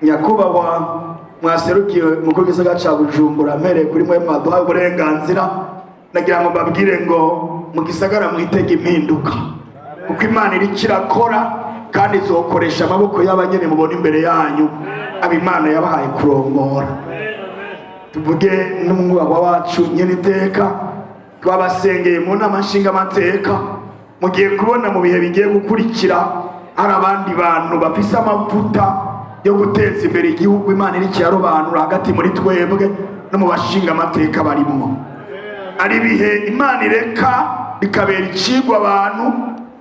Nyakubahwa mwaserukiye umukuru w'igisagara ca Bujumbura, mpereye kuri mwe mwaduhaye uburenganzira, nagira ngo mbabwire ngo mu gisagara mwitege impinduka, kuko Imana iriko irakora kandi izokoresha amaboko y'abanyene mubona imbere yanyu, abo Imana yabahaye kurongora. Tuvuge n'umwubahwa wacu nyene iteka, twabasengeye mu nama nshingamateka. Mugiye kubona mu bihe bigiye gukurikira hari abandi bantu bafise amavuta yo guteza imbere igihugu Imana iriko irarobanura hagati muri twebwe no mu bashingamateka barimwo. Ari ibihe Imana ireka bikabera icigwa abantu,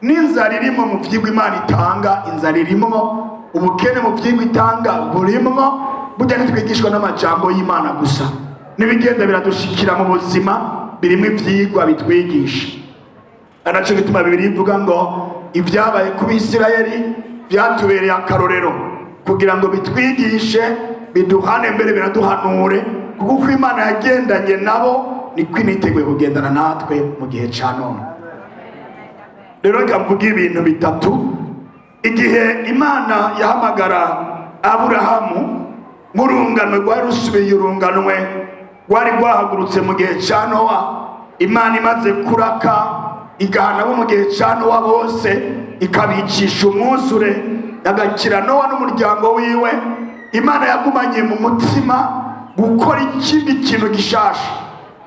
n'inzara irimo mu vyigwa Imana itanga, inzara irimwo, ubukene mu vyigwa itanga burimwo. Burya ntitwigishwa n'amajambo y'Imana gusa, n'ibigenda biradushikira mu buzima birimo ivyigwa bitwigisha. Ari naco gituma Bibiliya ivuga ngo ibyabaye ku Bisirayeli byatubereye akarorero kugira ngo bitwigishe, biduhane, mbere biraduhanure, kuko uko Imana yagendanye nabo niko initeguye kugendana natwe mu gihe ca none. Rero reka mvuge ibintu bitatu. Igihe Imana yahamagara Aburahamu nk'urunganwe rwari rusubiye, urunganwe rwari rwahagurutse mu gihe ca Nowa, Imana imaze kuraka igahana abo mu gihe ca Nowa bose, ikabicisha umwuzure, agakira Nowa n'umuryango wiwe, Imana yagumanye mu mutima gukora ikindi kintu gishasha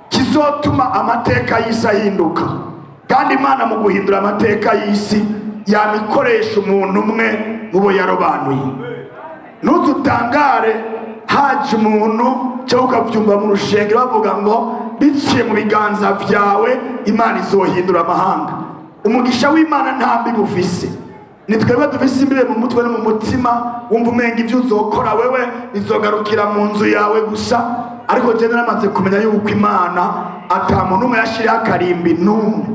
kizotuma amateka y'isi ahinduka. Kandi Imana mu guhindura amateka y'isi yamikoresha umuntu umwe mu bo yarobanuye. Ntuzutangare haje umuntu, cyangwa ukabyumva mu rushengero bavuga ngo biciye mu biganza byawe Imana izohindura amahanga. Umugisha w'Imana nta mbibi ufise. Ni twebwe dufise imbibe mu mutwe no mu mutima, wumva umenga ibyo uzokora wewe bizogarukira mu nzu yawe gusa. Ariko jye naramaze kumenya yuko Imana ata muntu umwe yashyiriyeho akarimbi n'umwe.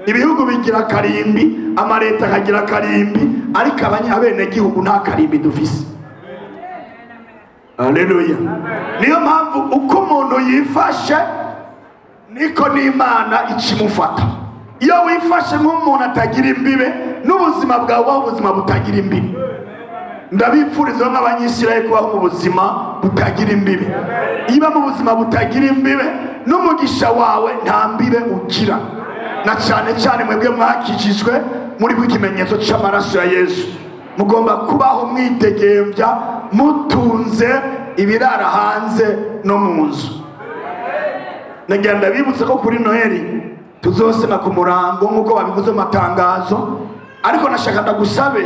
Ibihugu bigira akarimbi, amaleta akagira akarimbi, ariko abenegihugu nta karimbi dufise. Aleluya! Niyo mpamvu uko umuntu yifashe niko n'Imana ikimufata. Iyo wifashe nk'umuntu atagira imbibe, n'ubuzima bwawe bubaho ubuzima butagira imbibe. Ndabipfuriza nk'Abanyisirayeli kubaho mu buzima butagira imbibe. Iyo mu buzima butagira imbibe, n'umugisha wawe nta mbibe ugira, na cyane cyane mwebwe mwakijijwe muri ku ikimenyetso cy'amaraso ya Yesu. Mugomba kubaho mwitegembya, mutunze ibirara hanze no mu nzu. Nagira ndabibutse ko kuri Noheli tuzosema ku murango nk'uko babivuze mu matangazo. Ariko nashaka ndagusabe,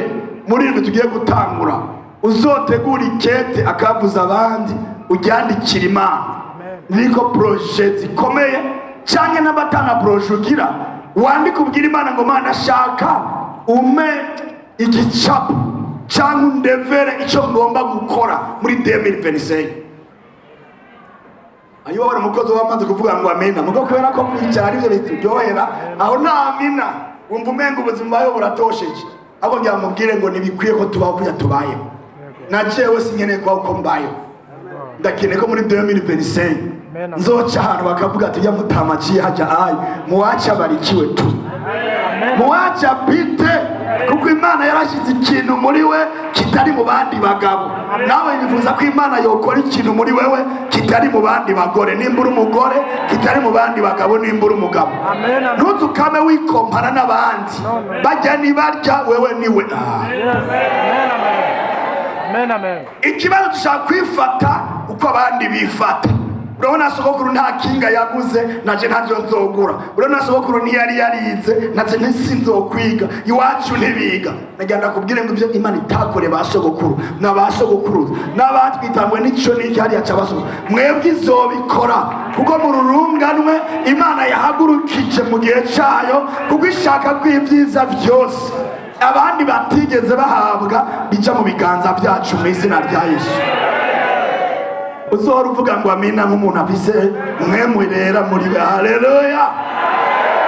muri ibi tugiye gutangura, uzotegura ikete akavuza abandi, uryandikira Imana niko projets zikomeye, cyangwa n'abatana projet ugira, wandike ubwira Imana ngo: "Mana, ashaka umpe igicapo cyangwa undevere icyo ngomba gukora muri 2025." Ayo wabona umukozi wamaze kuvuga ngo amina mugo, kubera ko kwicara aribyo bituryohera, aho nta amina wumva umenga ubuzima bubayeho buratosheje. Ahubwo ngira mubwire ngo ntibikwiye ko tubaho kuya tubayeho. Na jewe sinkeneye kubaho uko mbayeho, ndakeneye ko muri 2025 nzoca ahantu bakavuga ati: "Mutama aciye haja ayi, muwache abarikiwe tu, muwache apite," kuko Imana yarashyize ikintu muri we kitari mu bandi bagabo. Nawe nifuza ko Imana yokora ikintu muri wewe kitari mu bandi bagore nimba uri umugore, kitari mu bandi bagabo nimba uri umugabo. Ntuzukame wikompara n'abandi. Bajya nibarya, wewe niwe. Ah. Yes. Amen, amen. Amen, amen. Ikibazo, dushaka kwifata uko abandi bifata. Urabona sogokuru nta kinga yaguze, naje ntavyo nzogura. Urabona sogokuru ntiyari yarize, naje ntisinzokwiga, iwacu ntibiga. Nagira ndakubwire ngo ivyo Imana itakore ba sogokuru na ba sogokuruza n'abatwitangwe n'ico n'iki hariya ca basogokuru, mwebwe izobikora, kuko mu rurunganwe Imana yahagurukije mu gihe cayo, kuko ishaka ko ibyiza byose abandi batigeze bahabwa bija mu biganza byacu mu izina rya Yesu. Uzohora uvuga ngo amina nk'umuntu afise mwemwe rera muri we. Haleluya!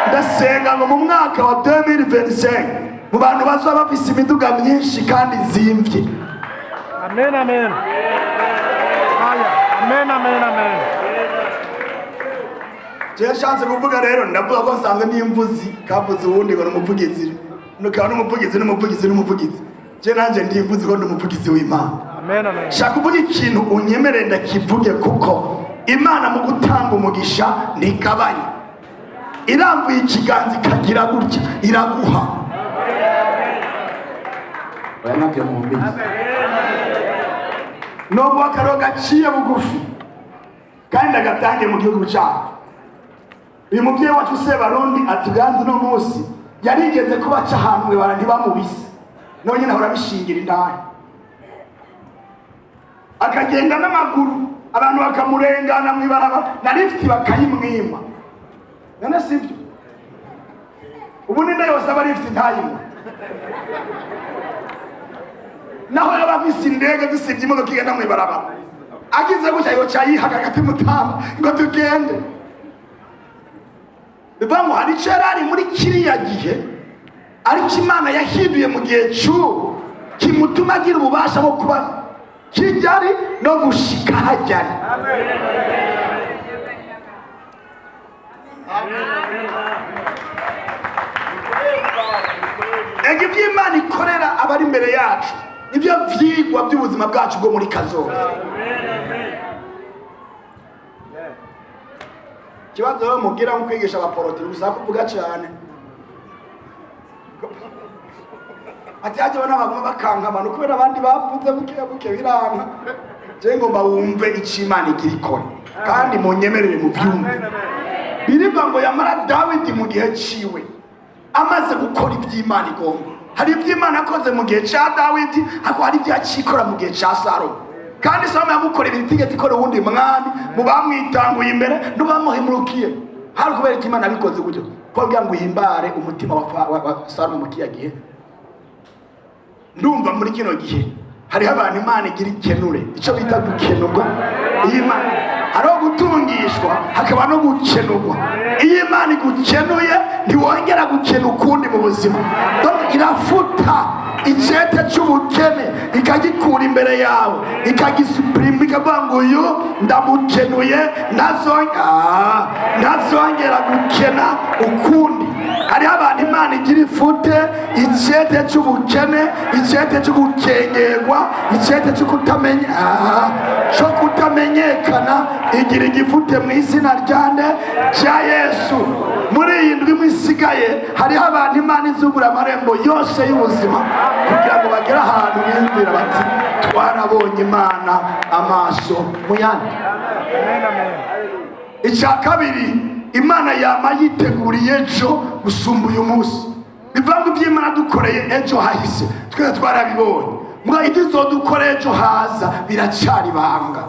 Ndasenga ngo mu mwaka wa 2025, mu bantu bazoba bafise imiduga myinshi kandi zimvye. Amen, amen. Haya. Amen, amen, amen. Jewe nshatse kuvuga rero, ndavuga ko nsanzwe n'imvuzi kavuze uwundi ngo ni umuvugizi, nukaba n'umuvugizi n'umuvugizi n'umuvugizi. Je nanje ndi imvuzi ko ndi umuvugizi w'Imana. Amen, amen. Shaka kuvuga ikintu, unyemere ndakivuge, kuko Imana mu gutanga umugisha ntigabanya. Irambuye ikiganza ikagira gutya, iraguha. Oya, ntabyo mwumvise. Nubwo akaro gaciye bugufi kandi ndagatange mu gihugu cyacu, uyu mubyeyi wacu Sebarundi atuganze uno munsi yarigeze kuba aca ahantu mwibara ntibamubise, none nyine ahora abishingira indani, akagenda n'amaguru, abantu bakamurengana mw'ibarabara na lifuti bakayimwima. None sibyo? Ubu ninde yose aba lifuti ntayimwe, naho yaba afise indege dusibye imodoka igenda mw'ibarabara, agize gutya yoca yihaga hagati mutamba ngo tugende. Bivuga ngo hari icyo yari ari muri kiriya gihe, ariko Imana yahinduye mu gihe cy'ubu, kimutuma agira ububasha bwo kuba kijyari no gushika hajyari. Ega ibyo Imana ikorera abari imbere yacu nibyo vyigwa by'ubuzima bwacu bwo muri kazoza. Ikibazo rero mubwira nko kwigisha abaporoti bisaba kuvuga cyane, ati hajya abana baguma bakankamana kubera abandi bavuze buke buke biranka. Je ngomba wumve icyo Imana igira ikora, kandi munyemerere mubyumve. Birivuga ngo yamara Dawidi mu gihe ciwe amaze gukora iby'Imana igomba, hari iby'Imana yakoze mu gihe cya Dawidi, ariko hari ibyo yacikora mu gihe cya Salomo. Kandi Salomo yamukorera ibitigeze ikora uwundi mwami mu bamwitanguye imbere n'ubamuhemurukiye. Hari kubera ko Imana yabikoze gutyo, ko kugira ngo uhimbare umutima wa Salomo mu kiya gihe. Ndumva muri kino gihe hariho abantu Imana igira ikenure, icyo bita gukenurwa. Iyo Imana, hariho gutungishwa hakaba no gukenurwa. Iyo Imana igukenuye ntiwongera gukena ukundi mu buzima. Donc irafuta icete cy'ubukene ikagikura imbere yawe, ikagisupurima, ikavuga ngo uyu ndamukenuye, ntazongera gukena ukundi. Hariho abantu Imana igira ifute icete cy'ubukene, icete cyo gukengerwa, icete cyo kutamenya, cyo kutamenyekana, igira igifute mu izina rya nde? Rya Yesu. Muri iyi ndwi imwe isigaye hariho abantu Imana izugura amarembo yose y'ubuzima kugira ngo bagere ahantu biyumvira bati twarabonye Imana amaso mu yandi. Amen, amen. Icya kabiri, Imana yama yiteguriye ejo gusumba uyu munsi. Bivuga ngo ibyo Imana dukoreye ejo hahise twese twarabibonye, mbwa ibyo izodukoreye ejo haza biracyari ibanga.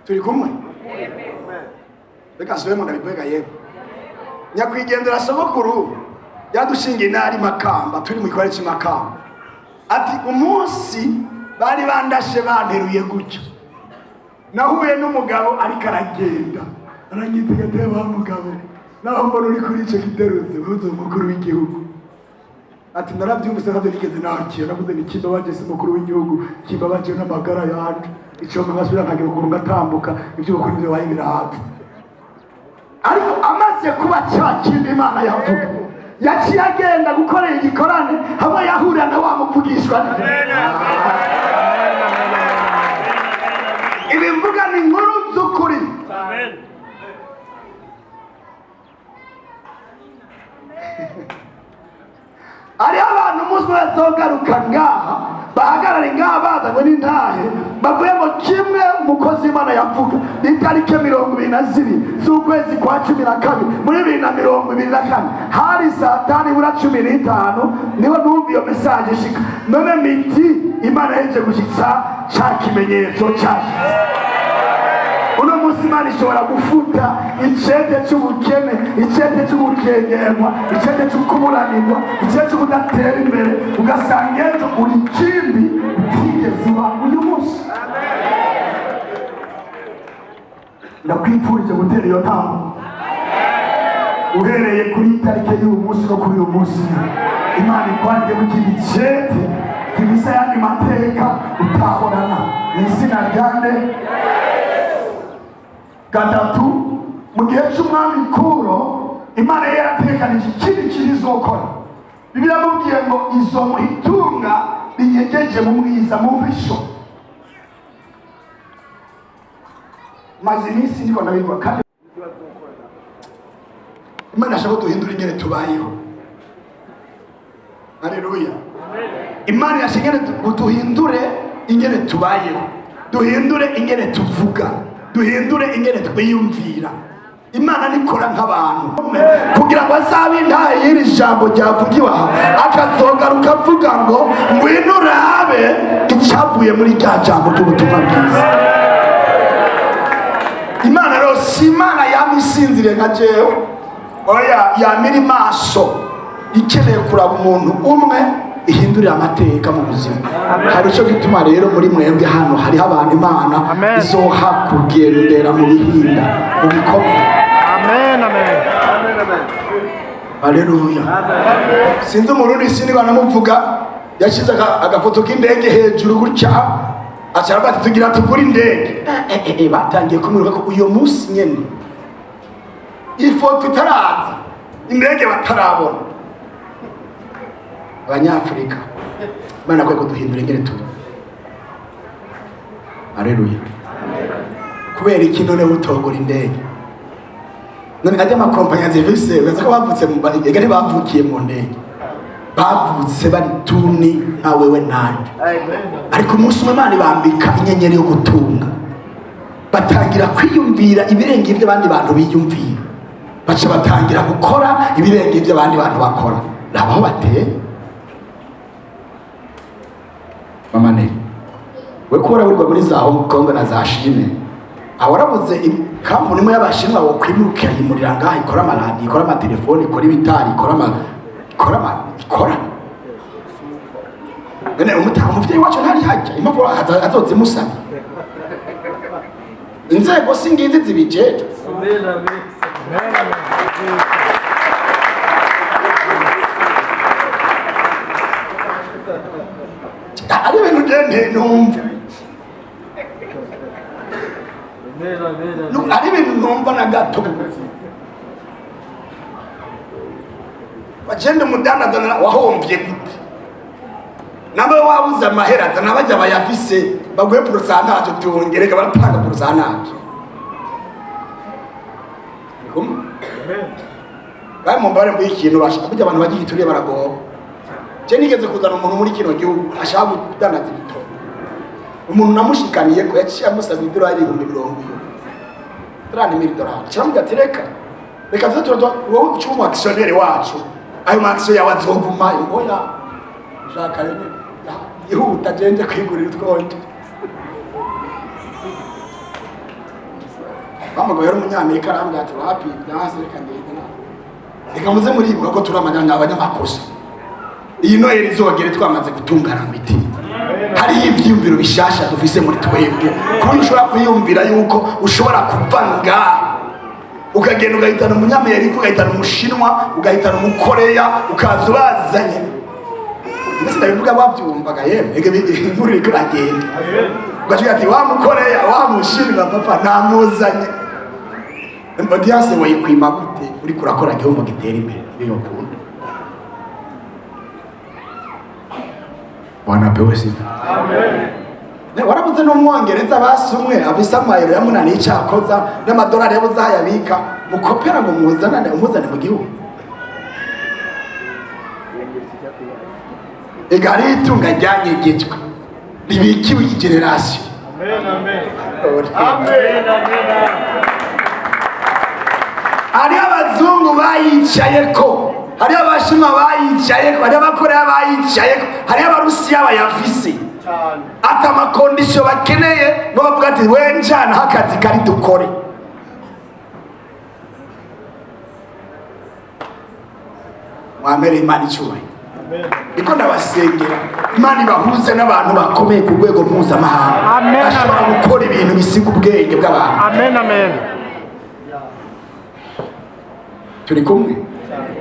Turi kumwe? Reka nsubiremo ndabivuga. Yewe nyakwigendera sogokuru yadushingiye intara i Makamba, turi mu gikorwa cy'i Makamba, ati umunsi bari bandashe banteruye gutyo, nahuye n'umugabo ariko aragenda aranyitegateye, wa mugabo naho mbona uri kuri icyo giteruze uzi umukuru w'igihugu. Ati narabyumvise ntabyo nigeze nakira, navuze ni kimbabaje si umukuru w'igihugu, kimbabaje n'amagara yanje, icyo nkasubira nkagira ukuntu ngatambuka, ibyo gukora ibyo waye birahapfa. Ariko amaze kuba cya kindi Imana yavuga, yaciye agenda gukorera igikorane hamwe yahurira na wa muvugishwa. Ibi mvuga ni inkuru z'ukuri. Hariho abantu umunsi bazogaruka ngaha, bahagarare ngaha bazanywe n'intahe, bavuye ngo kimwe umukozi w'Imana yavuga ni itariki 22 z'ukwezi kwa 12 muri 2024, hari saa tanu ibura 15, niho numva iyo mesaje ishika. None miti Imana yahejeje gushyitsa ca kimenyetso cyashyitse. Uno munsi Imana ishobora gufuta icete cy'ubukene, icete cy'ugukengerwa, icete cy'ukuburanirwa, icete cyo kudatera imbere, ugasanga ejo uri ikindi utigeze uba uyu munsi. Ndakwifurije gutera iyo ntambwe uhereye kuri iyi tariki y'uyu munsi no kuri uyu munsi. Imana ikwandike mu kindi cete gifise ayandi mateka utahorana mu izina rya nde? Gatatu, mu gihe cy'umwami Kuro, Imana yari yarategekanije ikindi kintu izokora. Bibiliya amubwiye ngo izomuha itunga rinyegeje mu mwiza, mu mpisho. Maze iminsi ndiko ndabivuga, kandi Imana ashaka ko duhindura ingene tubayeho. Haleluya! Imana yashaka ingene ngo duhindure ingene tubayeho, duhindure ingene tuvuga, duhindure ingene twiyumvira. Imana nikora nk'abantu kugira ngo azabe intahe y'iri jambo ryavugiwe aha, akazogaruka avuga ngo ngwino urabe icyavuye muri rya jambo ry'ubutumwa bwiza. Imana rero si Imana yama isinziriye nka jewe, oya, yama iri maso, ikeneye kuraba umuntu umwe ihindurira amateka mu buzima. Hari icyo gituma rero muri mwebwe hano hariho abantu Imana Amen. izoha kugendera mu bihinda, mu bikomeye. Amen, amen. Haleluya! Sinzi Umurundi, sindi banamuvuga, yashyize agafoto k'indege hejuru gutya, aca aravuga ati tugira tugure indege. Batangiye kumwiruka ko uyo munsi nyene ifoto itaraza, indege batarabona. Abanyafurika, Imana akwiye kuduhindura ingene turi. Haleluya! Kubera iki none utogora indege? None ajya amakompanyi zivise baza ko bavutse mu ega, ntibavukiye mu ndege, bavutse bari tuni nka wewe nande, ariko umunsi umwe Imana ibambika inyenyeri yo gutunga, batangira kwiyumvira ibirenge ibyo abandi bantu biyumvira, baca batangira gukora ibirenge ibyo abandi bantu bakora. Raba aho bateye. Mama Neri, we kubora wirirwa muri za Hong Kong na za Chine, aho warabuze kampani imwe y'Abashinwa wokwimura ukayimurira ngaha, ikora amaradiyo, ikora amatelefoni, ikora ibitari, ikora ama ikora ama ikora. None umuvyeyi wacu ntari hajya impapuro azozimusaba, inzego si ngizi zibijejwe. Amen, amen. Ari ibintu je ntumva, ari ibintu ntumva na gato mu buzima. Bagenda umudandaza wahombye gute? Nawe wabuze amahera, zana bajya bayafise baguhe pourcentage, tuwongereka, baratanga pourcentage. Ni kumwe kandi mumbare mbuye ikintu bashaka burya abantu bagiye ituriye baragoba. Je nigeze kuzana umuntu muri kino gihugu ashaka kudandaza ibitoro. Umuntu namushikaniye ko yaciye amusaba idolari 20,000, 30,000 dolari. Cyangwa ati reka reka tuze turado, wowe uca umu actionnaire wacu, ayo ma action yawe azogumayo. Oya, shaka yo nyene yihuta, je kwigurira utwonje. Bamugabo yari Umunyamerika, arambwira ati wapi, byanse, reka ngende nawe. Reka muze muribuka ko turi abanyamakosa. Iyi Noheli izogere twamaze gutungana mu mitima, hariho ivyiyumviro bishasha dufise muri twebwe, ku buryo ushobora kwiyumvira yuko ushobora kuva ngaha ukagenda ugahitana Umunyamerika, ugahitana Umushinwa, ugahitana Umukoreya, ukaza ubazanye. Mbese ndabivuga babyumvaga? Yemwe, ege inkuru iriko iragenda, ugacuga ati wa Mukoreya, wa Mushinwa, papa namuzanye. Audience wayikwima gute uriko urakora igihugu gitera imbere? Niyo kunda. Bwana apewe sifa. Ne, warabuze n'Umwongereza basi umwe afise amayero yamunaniye icakoza n'amadolari yabuze aho ayabika, mukopera ngo muzanane, umuzane mu gihugu? Ega hariho itunga ryanyegejwe ribikiwe iyi génération. Amen, amen. Hariho abazungu bayicayeko, hariho Abashinwa bayicayeko, hariho Abakoreya bayicayeko, hariho Abarusiya bayafise, ati ama conditions bakeneye ngo bavuga ati we njanaho akazi kari dukore. Mwamere Imana icyubahiro. Niko ndabasengera, Imana ibahuze n'abantu bakomeye ku rwego mpuzamahanga, Amen. bashobora gukora ibintu bisiga ubwenge bw'abantu. Amen, amen. Turi kumwe?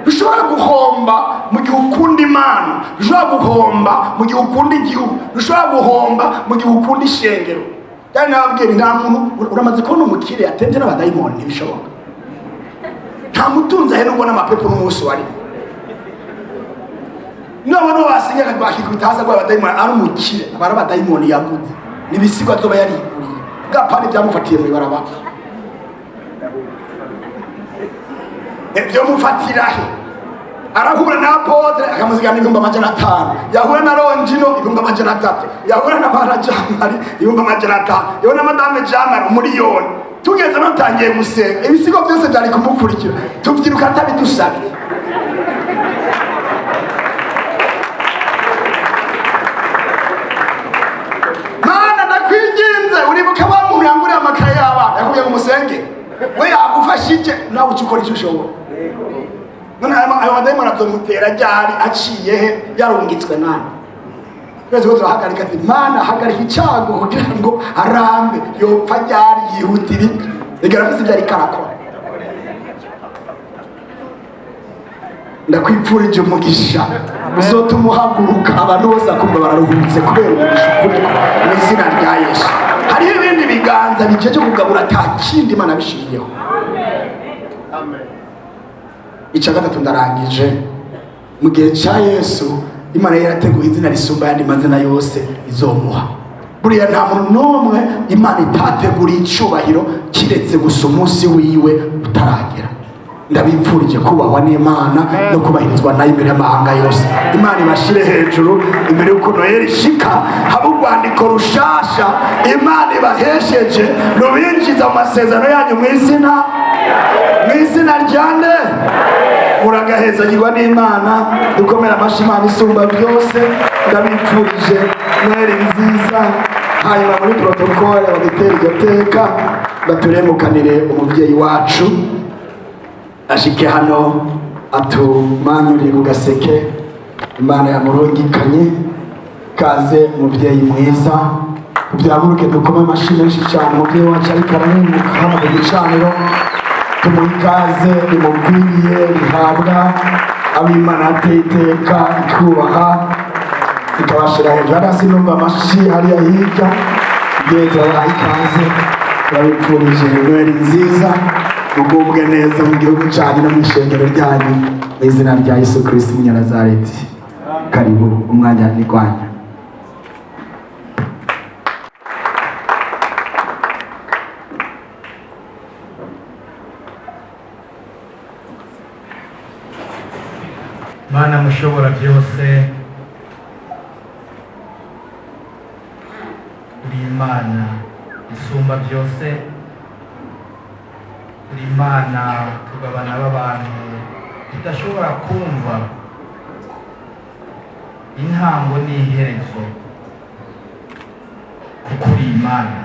Dushobora guhomba mu gihe ukunda Imana, dushobora guhomba mu gihe ukunda igihugu, dushobora guhomba mu gihe ukunda ishengero. Kandi nababwira, nta muntu uramaze kubona umukire yatemvye n'abadayimoni, ntibishoboka. Nta mutunzi ahenerwa n'amapepo n'umunsi warimo. None wasenga akikubita hasi agwaye abadayimoni, ari umukire, aba ari abadayimoni yaguze, nibisigo azoba yariguriye bwapana ibyamufatiye mu ibarabara. Ibyo mufatira he? Arahura na apôtre akamuzigana 500,000, yahura na Longino 300,000, yahura na Mara Jamari 500,000, yahura na Madame Jamari 1,000,000. Tugeze batangiye gusenga, ibisigo byose byari kumukurikira, tubyiruka atabidusabye. Mana, ndakwinginze, uribuka wa muntu yanguriye amakaye y'abana, yakubwiye ngo umusenge, we yagufashije, nawe uca ukora icyo ushoboye. None ayo madayimoni azomutera ryari, aciye he, yarungitswe nani? Twese ko turahagarika ati: "Mana, hagarika icyago kugira ngo arambe." Yopfa ryari, yihutira iki? Reka, arafise ibyo ariko arakora. Ndakwipfurije umugisha uzotuma uhaguruka, abantu bose bakumva bararuhutse kubera umugisha ukuriko, mu izina rya Yesu. Hariho ibindi biganza bijeje kugabura, ata kindi Imana bishiriyeho. Icya gatatu, ndarangije. Mu gihe cya Yesu, Imana yari yarateguye izina risumba ayandi mazina yose izomuha. Buriya nta muntu n'umwe Imana itateguriye icyubahiro, kiretse gusa umunsi wiwe utaragera. Ndabipfurije kubahwa n'Imana no kubahirizwa nayo imbere y'amahanga yose. Imana ibashire hejuru imbere y'uko Noheli ishika, haba urwandiko rushasha Imana ibahesheje rubinjiza mu masezerano yanyu, mu izina rya nde? Muragahezagirwa n'Imana. Dukomere amashyi Imana isumba byose. Ndabipfurije Noheli nziza. Hanyuma muri protocole badutera iryo teka, baturemukanire umubyeyi wacu, ashike hano atumanyuriye ku gaseke Imana yamurungikanye. Kaze umubyeyi mwiza, tubyaguruke, dukome amashyi menshi cyane umubyeyi wacu ariko arahinguka hano ku gicaniro. Tumuhe ikaze rimukwiriye, rihabwa ab'Imana yateye iteka, ikubaha, ikabashira hejuru. Hariya sinumva amashyi, hariya hirya igihe turabaha ikaze. Turabipfurije Noheli nziza, mugubwe neza mu gihugu cyanyu no mu ishengero ryanyu, mu izina rya Yesu Kristo Umunyanazareti. Karibu, umwanya ni rwanyu. Mana mushobora byose, uri Imana isumba byose, uri Imana tugabana b'abantu tudashobora kumva intango n'iherezo, kuko uri Imana.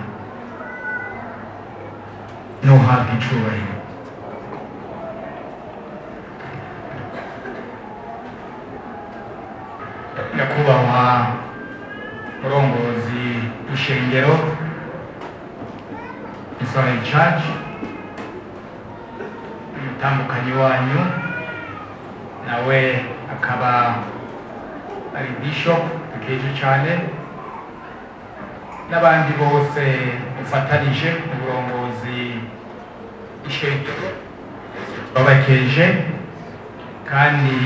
Ntuhabwe icubahiro. Nyakubahwa murongozi w'ishengero Israel Church, umutambukanyi wanyu nawe akaba ari bishop dukeje cyane, n'abandi bose mufatanije mu burongozi bw'ishengero, babakeje kandi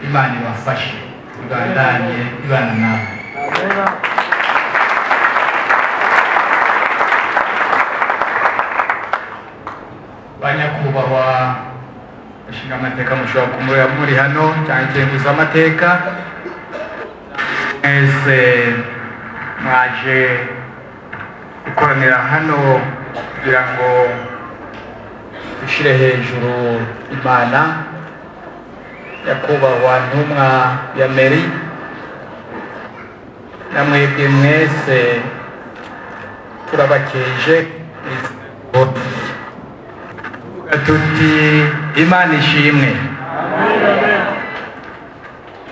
Imana ibafashe, ibandanye ibana nawe. Banyakubahwa bashinga amateka, mushobora kumureba muri hano cyangwa ikenguza amateka, mwese mwaje gukoranira hano kugira ngo dushyire hejuru Imana. Nyakubahwa ntumwa ya meri, namwebwe mwese turabakeje, tuvuga tuti: "Imana ishimwe."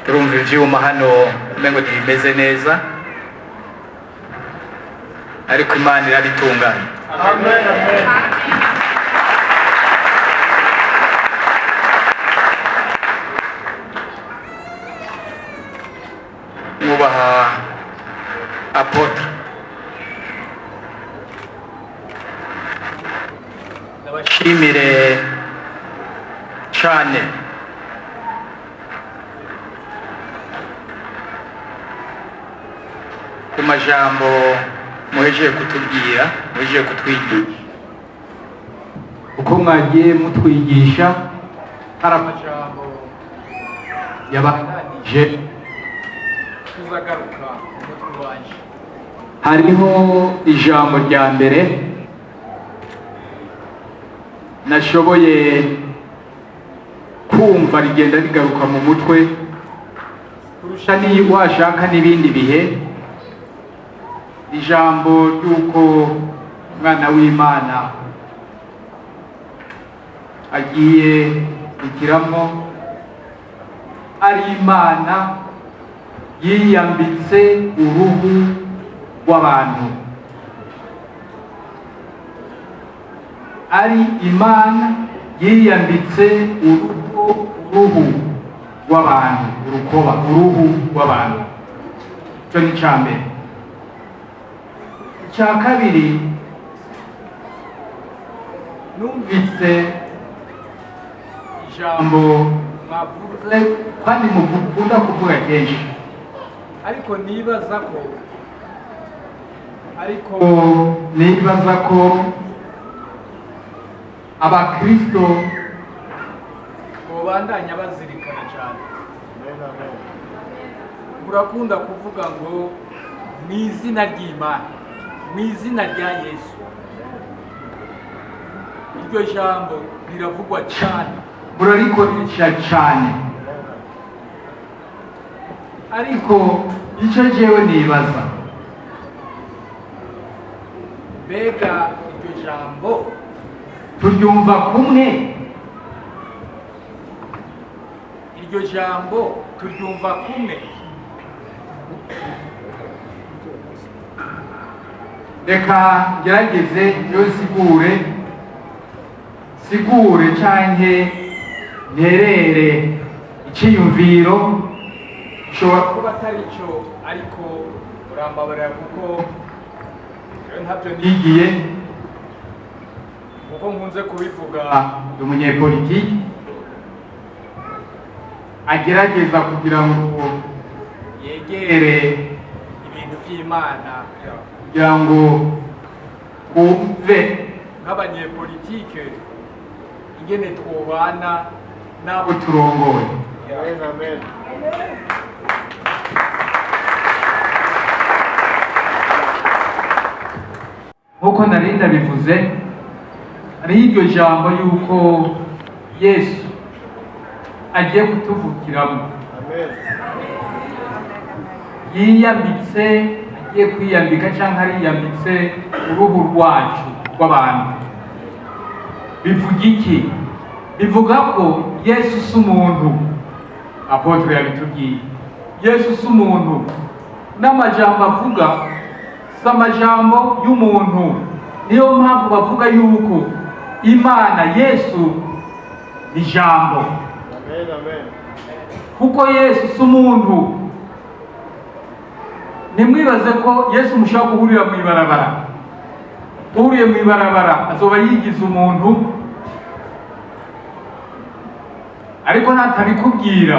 Turumva ivyuma hano umengo ntibimeze neza, ariko Imana irabitunganya. Amen, amen. Mwubaha apôtre, ndabashimire cane. Majambo muhejeje kutubwira, muhejeje kutwigisha, uko mwagiye mutwigisha, hari amajambo yabandanije tuzagaruka mu mutwe wanje. Hariho ijambo rya mbere nashoboye kumva rigenda rigaruka mu mutwe kurusha ni washaka n'ibindi bihe, ijambo ry'uko umwana w'Imana agiye kugiramo ari Imana yiyambitse uruhu rw'abantu, ari Imana yiyambitse uruhu rw'abantu, urukoba, uruhu rw'abantu. Icyo ni icya mbere. Icya kabiri, numvise ijambo mwavuze kandi mukunda kuvuga kenshi, ariko nibaza ko abakristo bobandanya bazirikana cyane. Murakunda kuvuga ngo mu izina ry'Imana, mu izina rya Yesu. Iryo jambo riravugwa cyane, murarikoresha cyane, ariko icyo jewe nibaza, mbega iryo jambo turyumva kumwe? Iryo jambo turyumva kumwe? Reka ngerageze yo sigure canke nterere iciyumviro, ushobora kuba atari cyo, ariko urambabarira kuko rero ntabyo nigiye, kuko nkunze kubivuga, ndi umunyepolitiki agerageza kugira ngo yegere ibintu by'Imana, kugira ngo twumve nk'abanyepolitike ingene twobana n'abo turongoye. Amen, amen. Nk'uko nari ndabivuze, hariho iryo jambo yuko Yesu agiye kutuvukiramo. Amen. Yiyambitse, agiye kwiyambika cyangwa ariyambitse uruhu rwacu rw'abantu. Bivuga iki? Bivuga ko Yesu si umuntu. Apôtre yabitubwiye, Yesu si umuntu, n'amajambo avuga si amajambo y'umuntu. Niyo mpamvu bavuga yuko Imana, Yesu ni jambo. Amen, amen. Kuko Yesu si umuntu. Ntimwibaze ko Yesu mushobora guhurira mu ibarabara. Uhuriye mu ibarabara azoba yigize umuntu, ariko natabikubwira,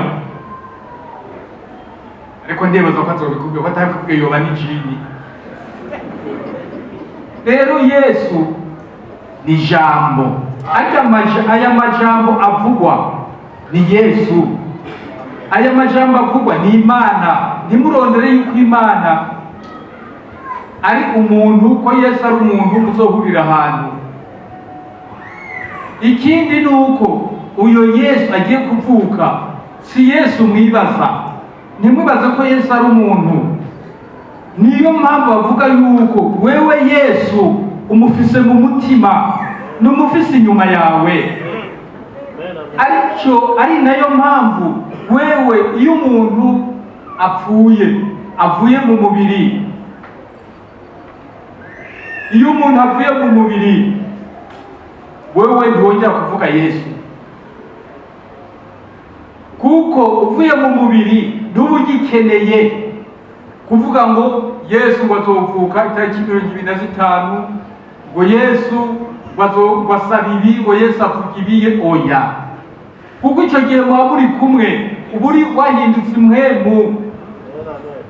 ariko ndibaza ko azobikubwira, ko atabikubwiye yoba n'ijini. Rero Yesu ni jambo. Aya majambo avugwa ni Yesu, aya majambo avugwa ni Imana. Ntimurondere yuko Imana ari umuntu, ko Yesu ari umuntu muzohurira ahantu. Ikindi ni uko uyo Yesu agiye kuvuka si Yesu mwibaza. Ntimwibaze ko Yesu ari umuntu. Niyo mpamvu bavuga yuko wewe Yesu umufise mu mutima, n'umufise inyuma yawe. Amen, amen. Aricyo, ari nayo mpamvu wewe iyo umuntu apfuye, avuye mu mubiri, iyo umuntu avuye mu mubiri, wewe ntiwongera kuvuga Yesu, kuko uvuye mu mubiri ntuba ugikeneye kuvuga ngo Yesu ngo azovuka itariki 25, ngo Yesu ngo asaba ibi, ngo Yesu avuga ibi. Oya, kuko icyo gihe muba muri kumwe, uba uri wahindutse impwemu. Amen, amen.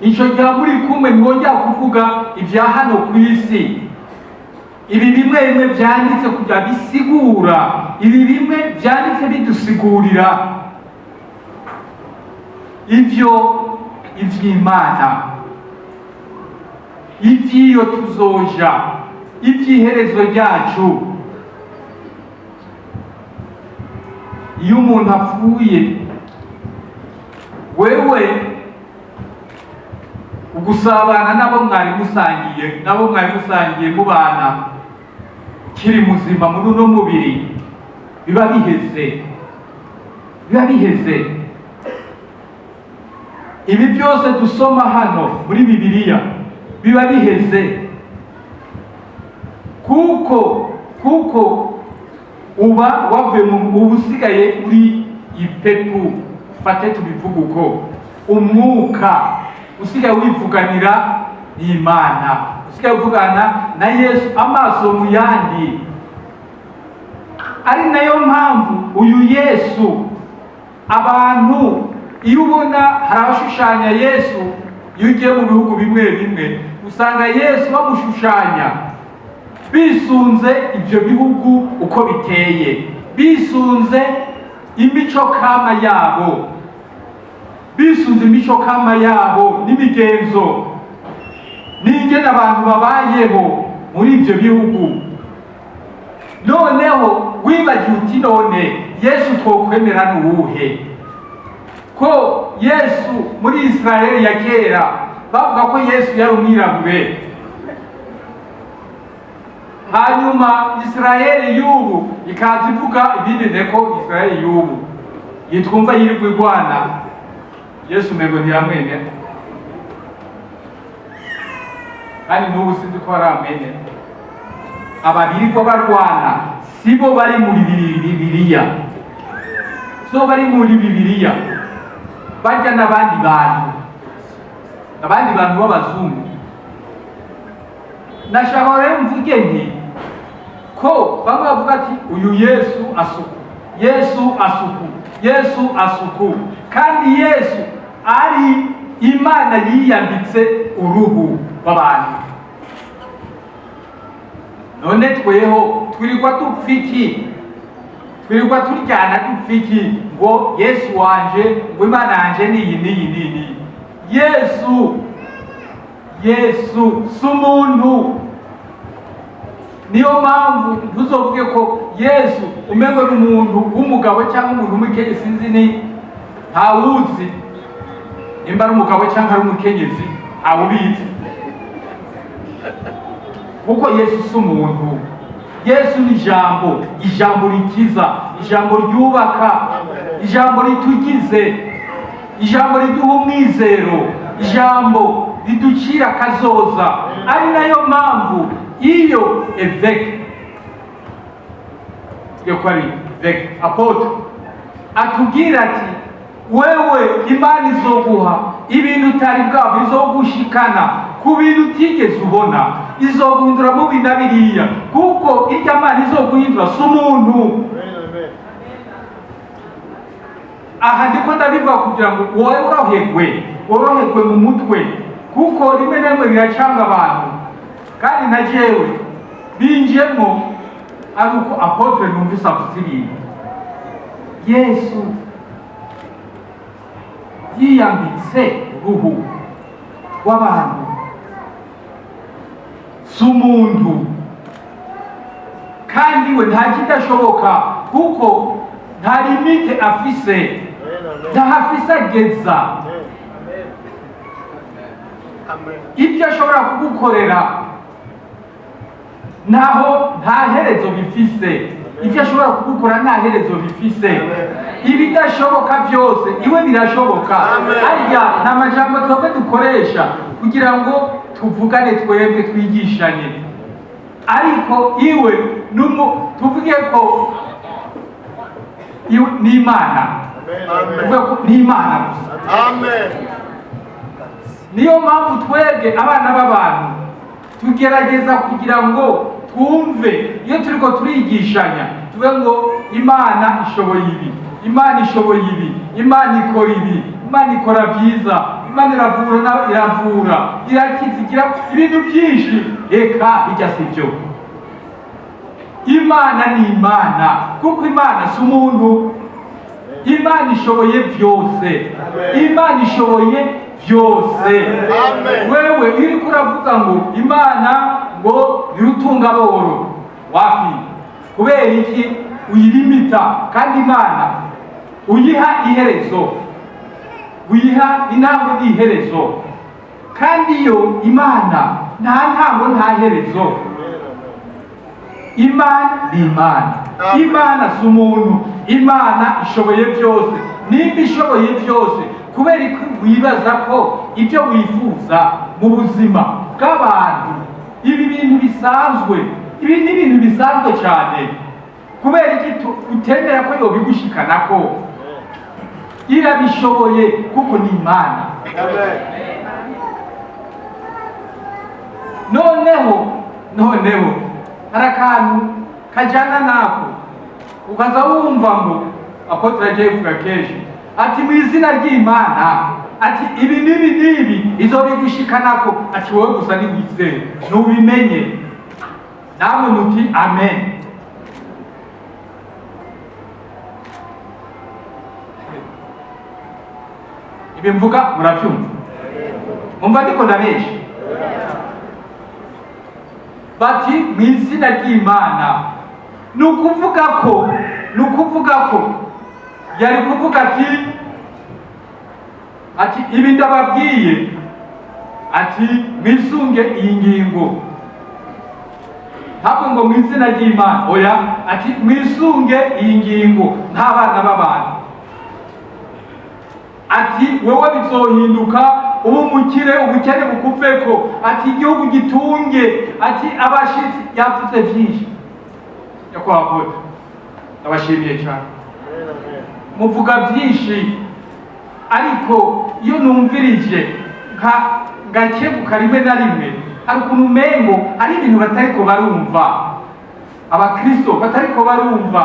Icyo gihe muri kumwe ntiwongera kuvuga ibya hano ku isi. Ibi bimwe bimwe byanditse kugira bisigura, ibi bimwe byanditse bidusigurira ivyo ivy'Imana, ivy'iyo tuzoja, ivy'iherezo ryacu. Iyo umuntu apfuye, wewe ugusabana nabo mwari musangiye, nabo mwari musangiye mubana kiri muzima muri uno mubiri, biba biheze, biba biheze. Ibi byose dusoma hano muri Bibiliya biba biheze, kuko uba wavuye mu uba usigaye uri ipepu. Fate tubivuga uko, umwuka usigaye wivuganira n'Imana, usigaye uvugana na Yesu amaso mu yandi. Ari nayo mpamvu uyu Yesu, abantu iyo ubona hari abashushanya Yesu, iyo ugiye mu bihugu bimwe bimwe usanga Yesu bamushushanya bisunze ibyo bihugu uko biteye, bisunze imico kama yabo, bisunze imico kama yabo n'imigenzo n'ingene abantu babayeho muri ibyo bihugu. Noneho wibagiwe uti none Yesu twokwemera ni uwuhe? Ko Yesu muri Israeli ya kera bavuga ko Yesu yari umwirabure, hanyuma Israeli y'ubu ikaza ivuga ibindi, neko Israeli y'ubu yitwumva yirirwa igwana Yesu umengo ntiyamwemera, kandi n'ubu sinzi ko aramwemera. Ababirirwa barwana sibo bari muri Bibiliya, sibo bari muri Bibiliya, barya n'abandi bantu, abandi bantu b'abazungu. Nashaka rero mvuge nti ko bamwe bavuga ati uyu Yesu asuku, Yesu asuku, Yesu asuku, kandi Yesu ari Imana yiyambitse uruhu rw'abantu. None tweho twirirwa dupfa iki? Twirirwa turyana dupfa iki? Ngo Yesu wanje, ngo Imana yanje niyi niyi niyi. Yesu, Yesu si umuntu. Niyo mpamvu ntuzovuge ko Yesu umengo ni umuntu w'umugabo cyangwa umuntu w'umukenyezi, sinzi ni ntawuzi nimba ari umugabo cyangwa ari umukenyezi, ntawubizi, kuko Yesu si umuntu. Yesu ni ijambo, ijambo rikiza, ijambo ryubaka, ijambo ritugize, ijambo riduha umwizero, ijambo riducira akazoza. Ari nayo mpamvu iyo eveke, ko ari eveke apotre, atubwira ati wewe Imana izoguha ibintu utari bwabo, izogushikana ku bintu utigeze ubona, izoguhindura mubi na biriya, kuko irya Mana izoguhindura si umuntu. Aha ndiko ndabivuga kugira ngo woroherwe, woroherwe mu mutwe, kuko rimwe na rimwe biracanga abantu. Kandi na jewe binjemo ari uko apotre numvise avuze ibintu. Yesu yiyambitse uruhu rw'abantu, si umuntu, kandi we nta kidashoboka, kuko nta limite afise, ntahafise ageza. Ibyo ashobora kugukorera naho nta herezo bifise, ibyo ashobora kugukora nta herezo bifise. Ibidashoboka byose iwe birashoboka. Arya ni amajambo twebwe dukoresha kugira ngo tuvugane, twebwe twigishanye, ariko iwe tuvuge ko ni Imana, tuvuge ko ni Imana gusa. Niyo mpamvu twebwe abana b'abantu tugerageza kugira ngo twumve iyo turiko turigishanya, tuve ngo Imana ishoboye ibi, Imana ishoboye ibi, Imana ikora ibi, Imana ikora byiza, Imana iravura, iravura, irakiza, igira ibintu byinshi. Reka bijya, si byo. Imana ni Imana, kuko Imana si umuntu. Imana ishoboye byose, Imana ishoboye byose. Amen. Wewe uriko uravuga ngo Imana ngo nirutunga boro, wapi? Kubera iki uyilimita? Kandi Imana uyiha iherezo, uyiha intango n'iherezo, kandi iyo Imana nta ntango nta herezo. Imana ni Imana. Amen. Imana si umuntu. Imana ishoboye byose. Nimba ishoboye byose, kubera ko wibaza ko ibyo wifuza mu buzima bw'abantu, ibi bintu bisanzwe, ibi ni ibintu bisanzwe cyane, kubera iki utemera ko yobigushikanako? Irabishoboye kuko ni Imana. Amen. Noneho hari akantu kajyana nako, ukaza wumva ngo apôtre agiye kuvuga kenshi ati: "Mu izina ry'Imana", ati: "Ibi n'ibi n'ibi izobigushikanako", ati: "Wowe gusa niwizere nubimenye." Namwe muti amen. Ibi mvuga murabyumva? Mumva ndiko ndabesha? Bati: "Mu izina ry'Imana", ni ukuvuga ko yari kuvuga ati: "Ibi ndababwiye", ati: "Mwisunge iyi ngingo." Ntabwo ngo mu izina ry'Imana, oya, ati: "Mwisunge iyi ngingo nk'abana b'abantu", ati: "Wewe bizohinduka, ubu umukire, ubukene bukuveko", ati: "Igihugu gitunge", ati: "Abashitsi." Yavuze byinshi. Nyakubahwa apôtre, ndabashimiye cyane. Amen, amen. Muvuga byinshi, ariko iyo numvirije nka ngakebuka rimwe na rimwe, hari ukuntu umengo hari ibintu batariko barumva, abakristo batariko barumva.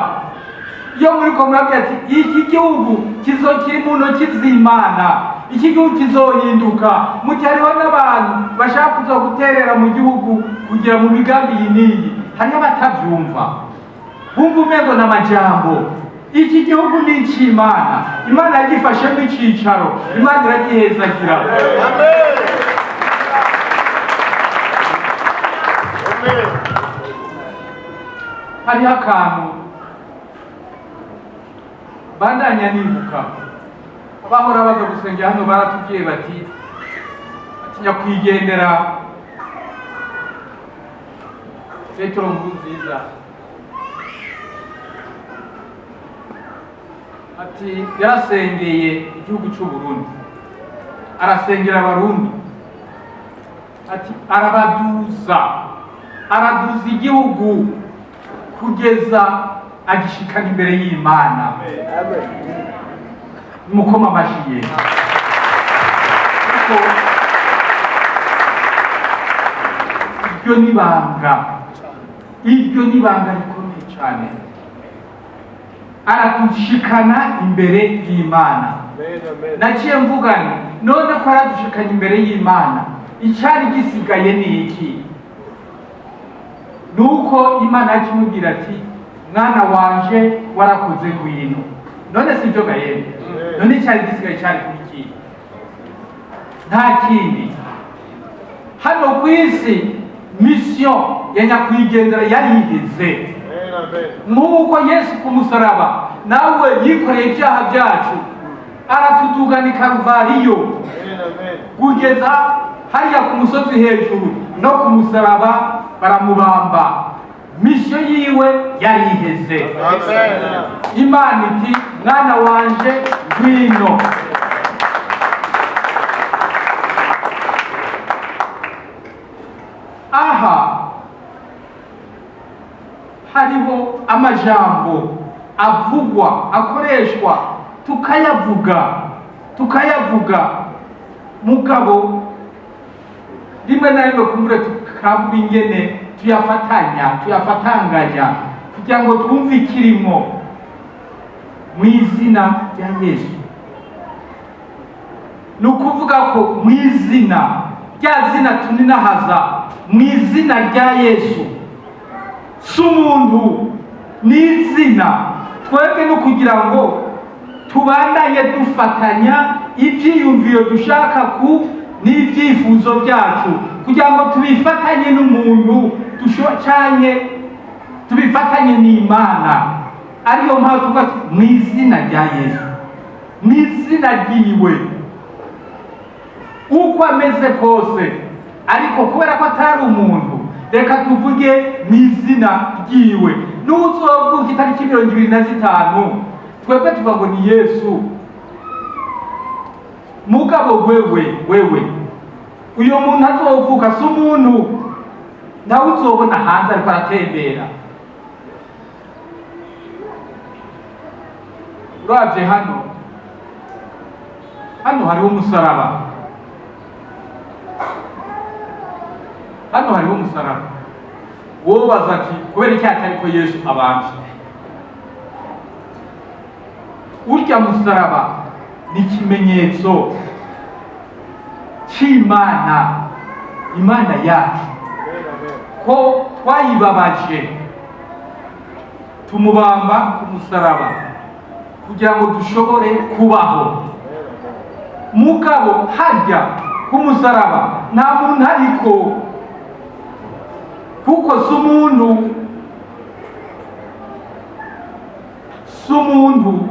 Iyo muriko murabwira ati: "Iki gihugu kizokiri mu ntoki z'Imana, iki gihugu kizohinduka", muti hariho n'abantu bashaka kuza guterera mu gihugu kugira mu migambi iyi n'iyi. Hariho abatavyumva, bumva umengo n'amajambo. Iki gihugu ni icy'Imana. Imana yagifashemo icyicaro, Imana iragihezagira. Amen. Amen. Hariho akantu bandanya nibuka. Abahora baza gusengera hano baratubwiye bati: "Nyakwigendera Petero Nkurunziza", ati: "Yarasengeye igihugu cy'u Burundi, arasengera Abarundi", ati: "Arabaduza, araduza igihugu kugeza agishikana imbere y'Imana." Amen. Mukoma amashyi ye, kuko iryo ni banga, iryo ni banga rikomeye cyane. Aradushikana imbere y'Imana. Amen, amen. Naciye mvugana: none ko aradushikanye imbere y'Imana, icyari gisigaye ni iki? Nuko Imana yakimubwira ati: "Mwana wanje, warakoze, ngwino." None si byo gayembe? None icyari gisigaye cyari kuri iki? Nta kindi. Hano ku isi mission ya nyakwigendera yari iheze. Amen, amen. Nk'uko Yesu ku musaraba nawe yikoreye ibyaha byacu, aratudugana i Karuvariyo Amen, amen. kugeza hariya ku musozi hejuru no ku musaraba baramubamba, mission yiwe yari iheze. Amen. Imana iti: "Mwana wanje, ngwino." Aha hariho amajambo avugwa, akoreshwa, tukayavuga, tukayavuga, mugabo rimwe na rimwe kumbure tukabura ingene tuyafatanya, tuyafatanganya kugira ngo twumve ikirimo. Mu izina rya Yesu. Ni ukuvuga ko mu izina rya zina tuninahaza, mu izina rya Yesu, si umuntu, ni izina. Twebwe no kugira ngo tubandanye dufatanya ibyiyumviro dushaka ku n'ibyifuzo byacu, kugira ngo tubifatanye n'umuntu canke tubifatanye n'Imana. Ariyo mpamvu tuvuga tuti, mu izina rya Yesu, mu izina ryiwe, uko ameze kose. Ariko kubera ko atari umuntu, reka tuvuge mu izina ryiwe. N'uzovuka itariki 25, twebwe tuvuga ngo ni Yesu. Mugabo wewe uyo muntu azovuka si umuntu, nawe uzobona hanze ariko aratembera. Uravye hano hariho umusaraba, hano hariho umusaraba. Wobaza ati kubera iki atariko Yesu abanje? Urya musaraba ni ikimenyetso c'Imana, Imana yacu, ko twayibabaje tumubamba ku musaraba kugira ngo dushobore kubaho. Mugabo harya ku musaraba nta muntu ariko, kuko si umuntu, si umuntu,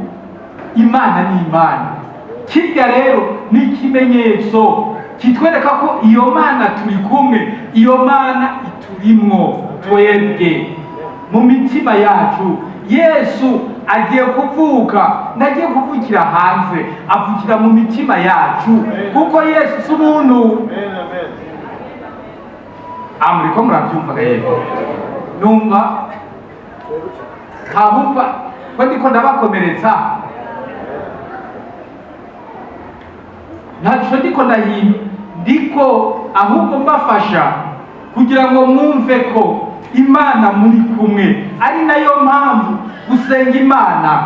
Imana ni Imana. Kirya rero ni ikimenyetso kitwereka ko iyo Mana turi kumwe, iyo Mana iturimwo twebwe mu mitima yacu. Yesu agiye kuvuka, ntagiye kuvukira hanze, avukira mu mitima yacu, kuko Yesu si umuntu. Muriko muravyumva yego? Numva ntabumva ko ndiko ndabakomeretsa, ntaco ndiko ndahimba, ndiko ahubwo mbafasha kugira ngo mwumve ko Imana muri kumwe. Ari nayo mpamvu gusenga Imana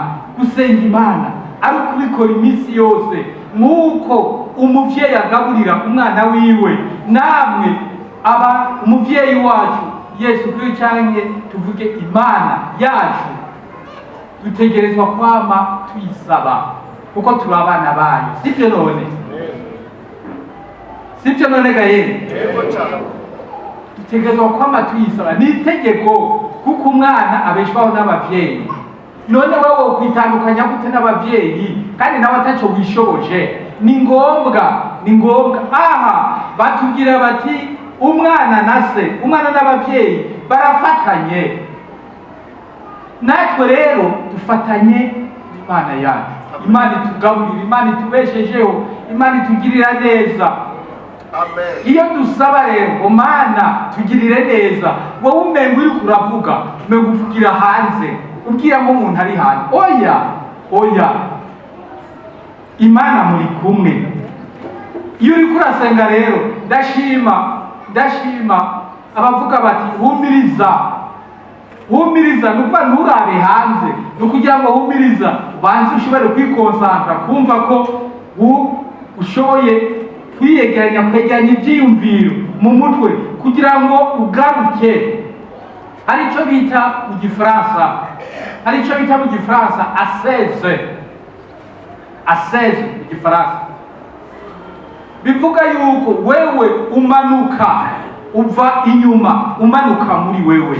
ari ukubikora iminsi yose, nk'uko umuvyeyi agaburira umwana wiwe. Namwe aba umuvyeyi wacu Yesu Kristo, canke tuvuge Imana yacu, dutegerezwa kwama tuyisaba kuko turi abana bayo. Sivyo none? Sivyo none gaye? Dutegerezwa kwama tuyisaba, ni itegeko, kuko umwana abeshwaho n'abavyeyi. None wewe wokwitandukanya gute n'abavyeyi kandi nawe ataco wishoboje? Ni ngombwa, ni ngombwa. Aha batubwira bati umwana na se, umwana n'abavyeyi barafatanye. Natwe rero dufatanye n'Imana yacu. Imana itugaburira, Imana itubeshejeho, Imana itugirira neza. Iyo dusaba rero ngo Mana tugirire neza, wowe umenga uriko uravuga, umenga uvugira hanze, ubwira ngo umuntu ari hanze. Oya, oya, Imana muri kumwe. Iyo uriko urasenga rero, ndashima abavuga bati humiriza, humiriza. Ni ukuvuga nturabe hanze, ni ukugira ngo humiriza, ubanze ushobore kwikonsantara, kumva ko ushoboye kwiyegeranya, kwegeranya ivyiyumviro mu mutwe kugira ngo ugaruke. Hari ico bita mu Gifaransa, hari ico bita mu Gifaransa ascèse, ascèse mu Gifaransa bivuga yuko wewe umanuka uva inyuma umanuka muri wewe,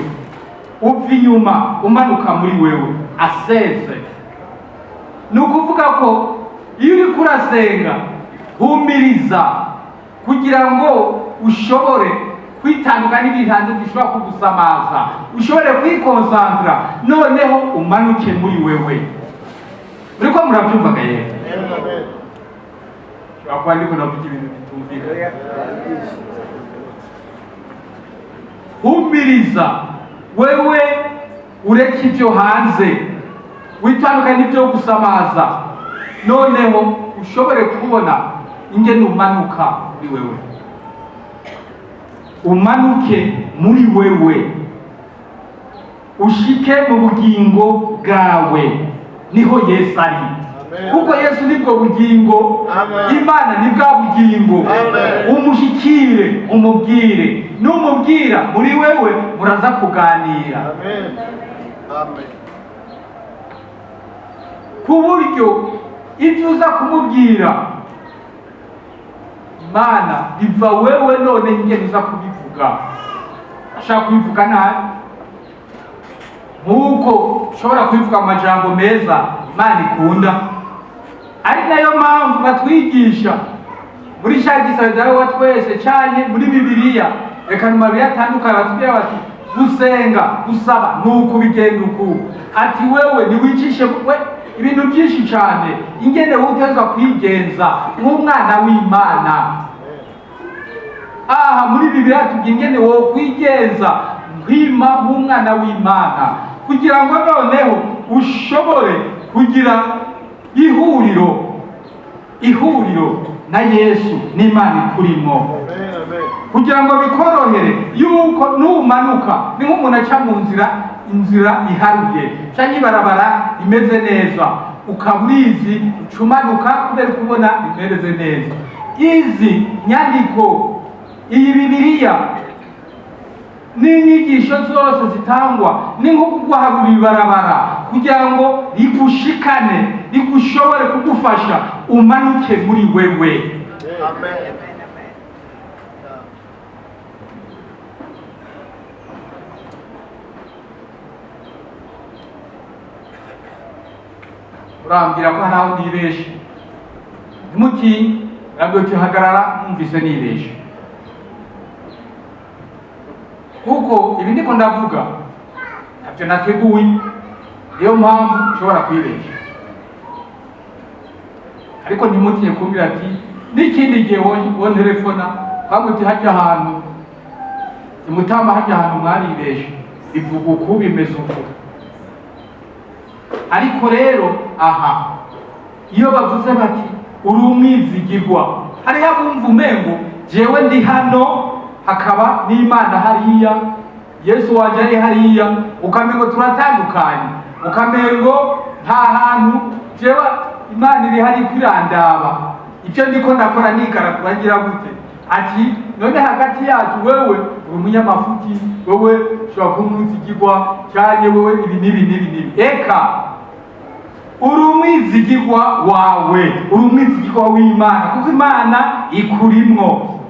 uva inyuma umanuka muri wewe, ascèse. Ni ukuvuga ko iyo uriko urasenga humiriza kugira ngo ushobore kwitandukanya n'ibiri hanze bishobora kugusamaza, ushobore kwikonsantara, noneho umanuke muri wewe. Muriko muravyumva yewe? Ushobora kuba ndiko ndavuga ibintu bitumvikana. Humiriza wewe, ureke ivyo hanze, witandukanye n'ivyo gusamaza, noneho ushobore kubona ingene umanuka muri wewe, umanuke muri wewe, ushike mu bugingo bwawe, niho Yesu ari. Amen. Kuko Yesu nibwo bugingo. Amen. Imana ni bwa bugingo. Amen. Umushikire, umubwire, numubwira muri wewe muraza kuganira. Amen. Amen. Ku buryo ibyo uza kumubwira Imana biva wewe, none ingene uza kubivuga, ashaka kubivuga nabi nk'uko ushobora kubivuga mu majambo meza Imana ikunda. Ari nayo mpamvu batwigisha muri cya gisabo wa twese cyane muri Bibiliya, reka mu mabiri atandukanye, batubwira bati gusenga, gusaba ni uku, bigenda uku, ati wewe ntiwicishe we ibintu byinshi cyane, ingene wutezwa kwigenza nk'umwana w'Imana. Aha muri Bibiliya tubwira ingene wokwigenza nkwima nk'umwana w'Imana, kugira ngo noneho ushobore kugira ihuriro na Yesu n'Imana ikurimo. Amen. Amen. Kugira ngo bikorohere yuko numanuka ni nk'umuntu aca mu nzira, inzira iharuye cyangwa ibarabara imeze neza, ukaba urizi, ucumanuka kubera ko ubona imeze neza. Izi nyandiko, iyi Bibiliya n'inyigisho zose zitangwa, ni nko kuguharura ibarabara kugira ngo rigushikane, rigushobore kugufasha umanuke muri wewe. Amen. Urambwira ko hari aho nibeshe, ntimutinye, urambwira uti hagarara, mwumvise nibeshe, kuko ibi ndiko ndavuga ntabyo nateguye, niyo mpamvu nshobora kwibesha. Ariko ntimutinye kumbwira ati n'ikindi gihe wontelefona kwambwira uti hajya ahantu imutama, hajya ahantu mwaribeshe, bivuga uku, bimeze uku. Ariko rero aha iyo bavuze bati uri umwizigirwa, hariho abumva umengo jewe ndi hano, hakaba n'Imana hariya, Yesu wanje ari hariya, ukamengo turatandukanye, ukamengo nta hantu jewe Imana iri hari kwirandaba ibyo ndiko ndakora, nigaragura ngira gute, ati none hagati yacu wewe uri umunyamafuti, wewe ushobora kuba umwizigirwa cyane, wewe ibi n'ibi n'ibi n'ibi. Eka, uri umwizigirwa wawe, uri umwizigirwa w'Imana, kuko Imana ikurimwo.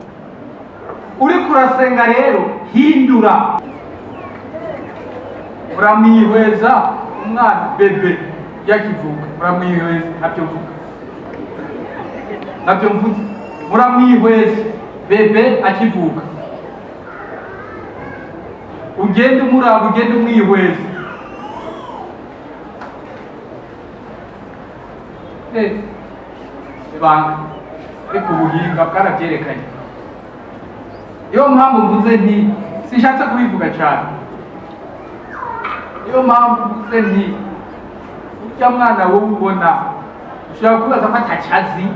Uri kurasenga rero, hindura. Uramwihweza umwana bébé yakivuka, uramwihweza, ntabyo mvuga, ntabyo mvuze, muramwihweza bébé akivuka, ugende umuraba, ugende umwihweza. Ibanga, ariko ubuhinga bwarabyerekanye. Niyo mpamvu mvuze nti sinshatse kubivuga cyane, niyo mpamvu mvuze nti urya mwana wowe ubona ushobora kwibaza ko atacazi,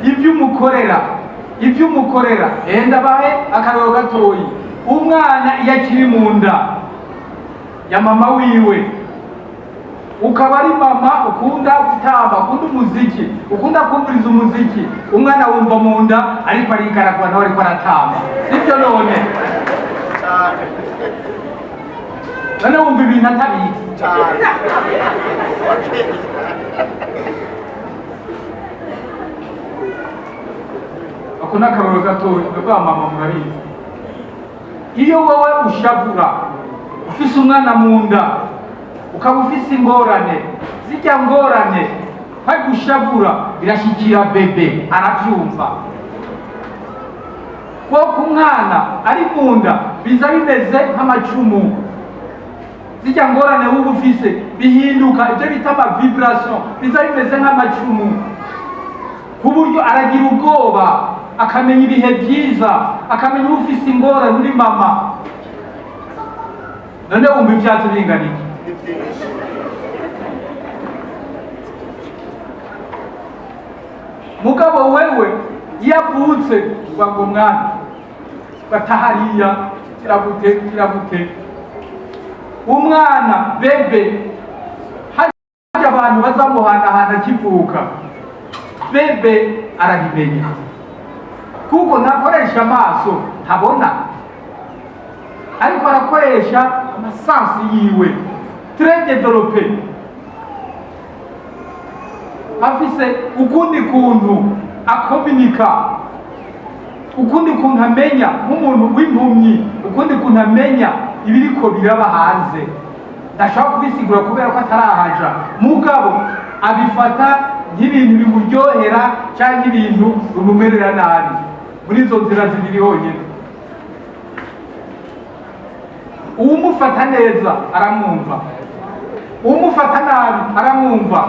ibyo umukorera, ibyo umukorera. Enda bahe akaroro gatoyi: umwana iyo akiri mu nda ya mama wiwe, ukaba ari mama ukunda gutamba, ukunda umuziki, ukunda kumviriza umuziki, umwana wumva mu nda ariko arigaragura, nawe ariko aratamba, sibyo? None none wumva ibintu atabizi. Cyane. Ako ni akarorero gatoya. Rwa mama murabizi, iyo wowe ushavura ufise umwana mu nda, ukaba ufise ingorane, zijya ngorane hari gushavura birashyikira bébé, arabyumva, kuko umwana ari mu nda biza bimeze nk'amacumu. Zijya ngorane wumva ufise bihinduka ibyo bita ama vibration, biza bimeze nk'amacumu, ku buryo aragira ubwoba, akamenya ibihe byiza, akamenya ufise ingorane uri mama. None wumva ivyatsi bingana iki? Ni byinshi. Mugabo wewe iyo avutse uvuga ngo mwana batahariya kiragute kiragute, umwana bébé. Abantu bazamuhanahana akivuka, bébé arabimenya, kuko ntakoresha amaso, ntabona, ariko arakoresha ama sens yiwe très développé. Afise ukundi kuntu akominika, ukundi kuntu amenya nk'umuntu w'impumyi, ukundi kuntu amenya ibiriko biraba hanze. Ndashobora kubisigura kubera ko atarahaja, mugabo abifata nk'ibintu bimuryohera cyangwa ibintu bimumerera nabi, muri izo nzira zibiri honyine. Uwumufata neza aramwumva, uwumufata nabi aramwumva,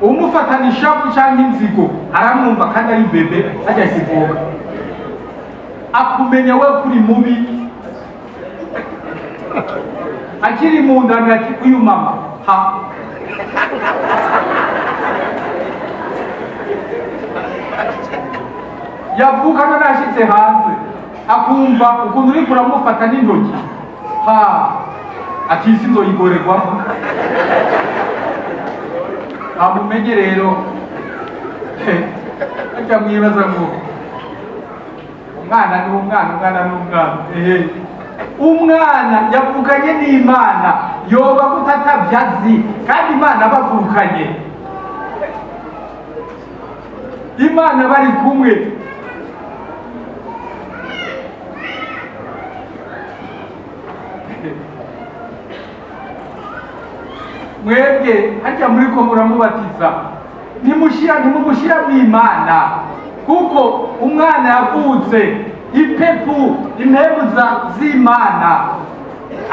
uwumufatana ishavu cyangwa inzigo aramwumva, kandi ari bébé ajya kivuka. Akumenya we kuri mubi akiri mu nda, ati: "Uyu mama ha." Yavuka none ashitse hanze, akumva ukuntu uriko uramufata n'intoki, ha, ati: "Isi nzoyigorerwamo." Amumenye rero. Ajya mwibaza ngo umwana ni umwana, umwana ni umwana. Ehe, umwana yavukanye n'Imana, yoba gutatabyazi, kandi Imana bavukanye, Imana bari kumwe. Mwebwe harya muriko muramubatiza, ntimushira, ntimumushyira mu Imana, kuko umwana yavutse ipepu, impemu z'Imana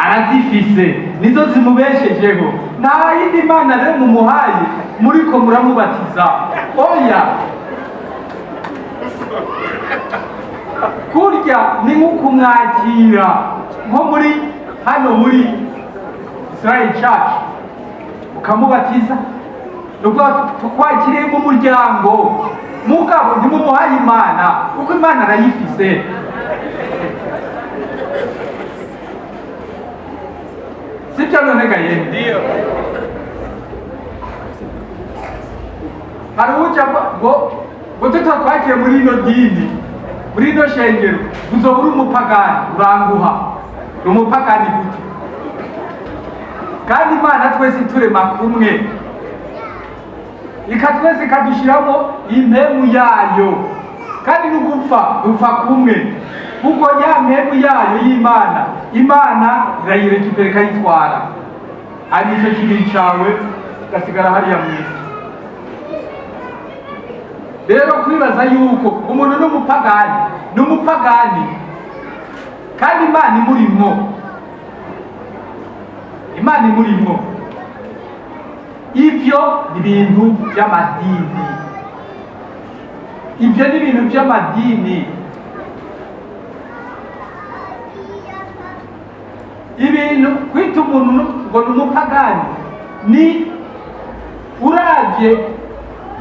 arazifise, nizo zimubeshejeho. Nta yindi mana rero mumuhaye muriko muramubatiza, oya. Kurya ni nko kumwakira nko muri hano muri Israel Church, ukamubatiza, ni ukuvuga tukwakiriye mu muryango, mugabo ntimumuhaye Imana, kuko Imana arayifise. Sibyo none gaye? Ndio. Hari uca ngo tutakwakiye muri ino dini, muri ino shengero, uzoba uri umupagani. Uranguha, uri umupagani gute kandi Imana twese turema kumwe, ikatwese ikadushyiramo impemu yayo, kandi n'ugupfa dupfa kumwe, kuko ya mpemu yayo y'Imana, Imana irayirekipera ikayitwara, hanyuma icyo kibiri cyawe gasigara hariya mu isi. Rero kwibaza yuko umuntu n'umupagani, ni umupagani kandi Imana imurimwo, Imana imurimwo, ivyo ni ibintu by'amadini, ibyo ni ibintu by'amadini. Ibintu kwita umuntu ngo ni umupagani, ni uravye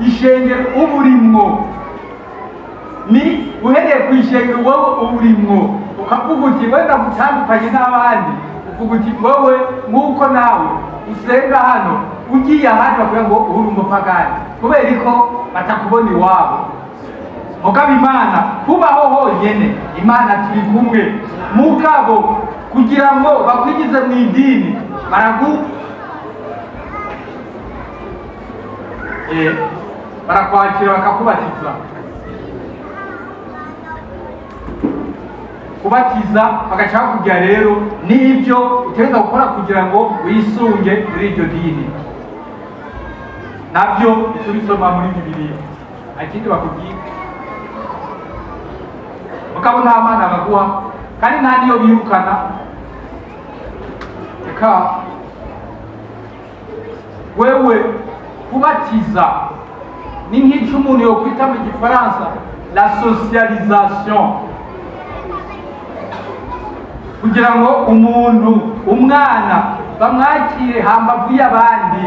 ishengero uba urimwo, ni uhereye ku ishengero wowe uba urimwo, ukavuga uti wenda gutandukanye n'abandi, uvuga uti wowe nk'uko nawe usenga hano, ugiye ahandi bakuvuga ngo uri umupagani kubera ko batakubona iwabo. Mugabo Imana kubaho honyene, Imana turi kumwe. Mugabo kugira ngo bakwigize mu idini, baragu barakwakira, bakakubatiza. Kubatiza bagaca bakubwira rero n'ibyo utegerezwa gukora kugira ngo wisunge muri iryo dini, nabyo tubisoma muri Bibiliya, nta kindi bakubwira. Mugabo nta mana baguha, kandi nta niyo birukana. Reka wewe kubatiza ni nk'icyo umuntu yokwita mu Gifaransa la socialisation, kugira ngo umuntu, umwana, bamwakire hambavu y'abandi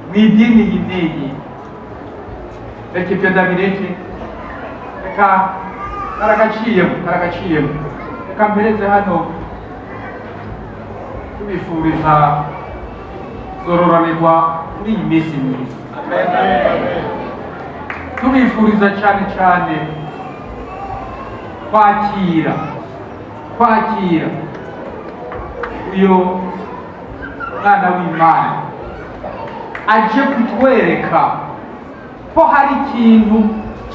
mu idini iyi n'iyi. Reka ibyo ndabireke, reka karagaciyemo, karagaciyemo. Reka mpereze hano, tubifuriza Muzororanirwa muri iyi minsi myiza. Tubifuriza cyane cyane kwakira uyu mwana w'Imana aje kutwereka ko hari ikintu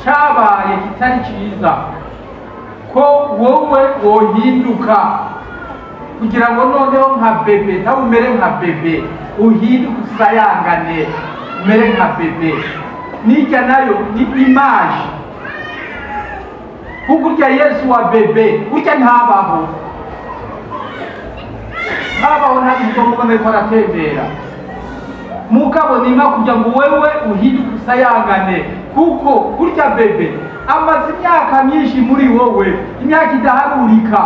cyabaye kitari cyiza, ko wowe wohinduka kugira ngo noneho nka bébé nawe umere nka bébé, uhinduke, usayangane, umere nka bébé. Nijya nayo ni image, kuko urya Yesu wa bébé urya ntabaho, ntabaho, nta bintu mubona ariko aratembera. Mugabo nima kugira ngo wewe uhinduke, usayangane, kuko urya bébé amaze imyaka myinshi muri wowe, imyaka idaharurika.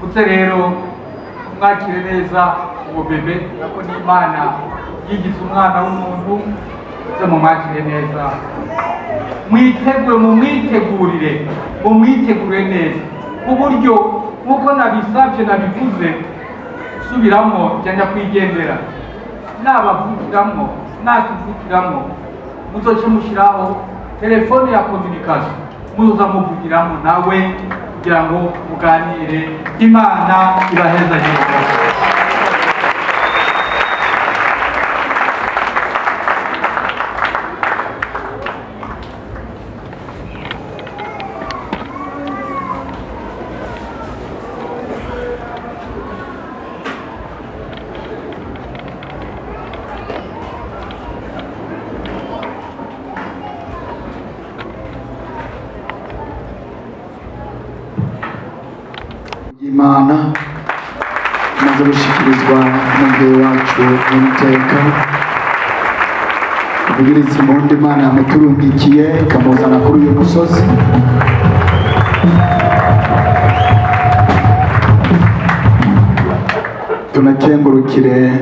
Ndetse rero mwakire neza uwo bébé, kuko n'Imana yigize umwana w'umuntu. Muze mumwakire neza, mwitegure, mumwitegurire, mumwitegure neza ku buryo nk'uko nabisabye, nabivuze subiramo jya nyakwigendera nabavukiramo, natuvukiramwo, muzoce mushyiraho telefone ya communication, muzoza muvugiramo nawe kugira ngo muganire. Imana ibahezagire. Imana imaze gushikirizwa n'umubyeyi wacu w'iteka ubwiriza impundu. Imana yamuturungikiye ikamuzana kuri uyu musozi. Tunakengurukire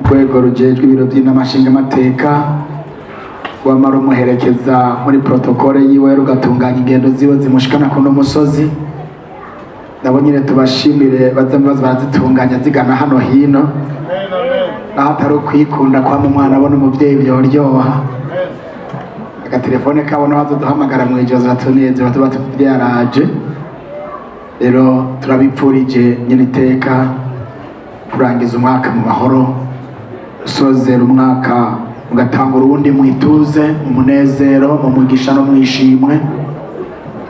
urwego rujejwe ibiro by'inama nshingamateka rwamara umuherekeza muri protocole yiwe, rugatunganya ingendo ziwe zimushikana kuno musozi. Nabo nyine tubashimire, baza baza barazitunganya zigana hano hino. Naho atari ukwikunda kwama umwana abona umubyeyi byoryoha, agatelefone kabo naho duhamagara mu ijoro ziratunezera, tuba byaraje. Rero turabipfurije nyine iteka kurangiza umwaka mu mahoro, usozera umwaka ugatanga uwundi mu ituze, mu munezero, mu mugisha no mu ishimwe.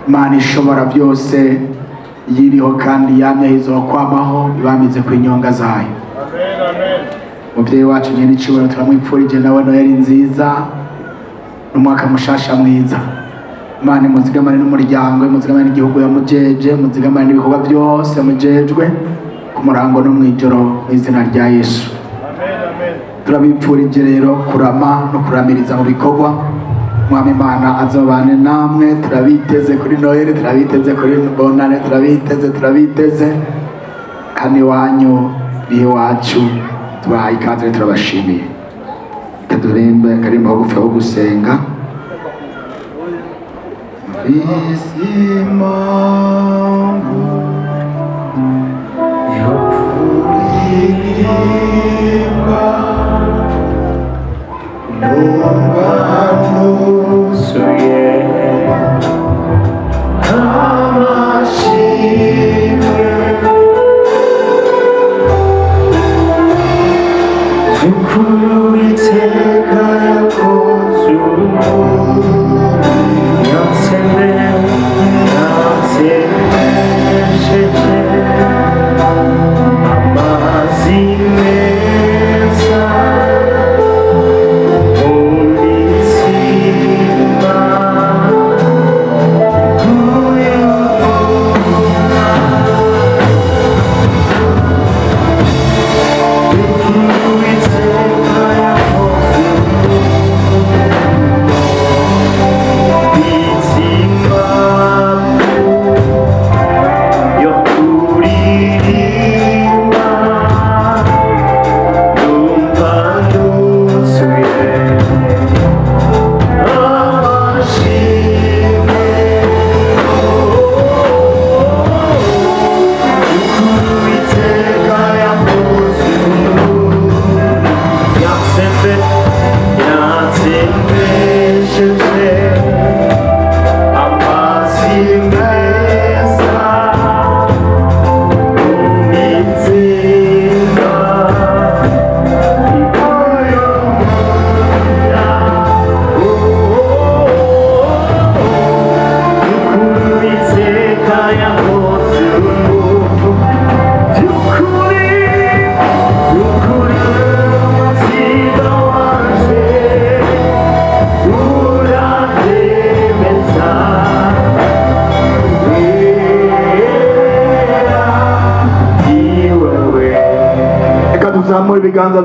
Imana ishobora byose yiriho kandi yamye izokwamaho, ibamize ku inyonga zayo. Umubyeyi wacu nyine icyubahiro turamwipfurije nawe Noheli nziza n'umwaka mushasha mwiza. Imana imuzigamane n'umuryango, imuzigamane n'igihugu yamujeje, imuzigamane n'ibikorwa byose mujejwe ku murango no mw'ijoro, mu izina rya Yesu. Turabipfurije rero kurama no kuramiriza mu bikorwa. Mwami Imana azobane namwe. Turabiteze kuri Noheli, turabiteze kuri Bonane, turabiteze, turabiteze hano iwanyu ni iwacu. Tubahaye ikaze, turabashimiye. Reka durimbe akarimbo kagufi ko gusenga. Mfise impamvu yo kuririmba, numva nuzuye amashimwe. Zukuru Uwiteka yakoze yanseme yansemesheje amazi meza mu mitsima. Nguyu.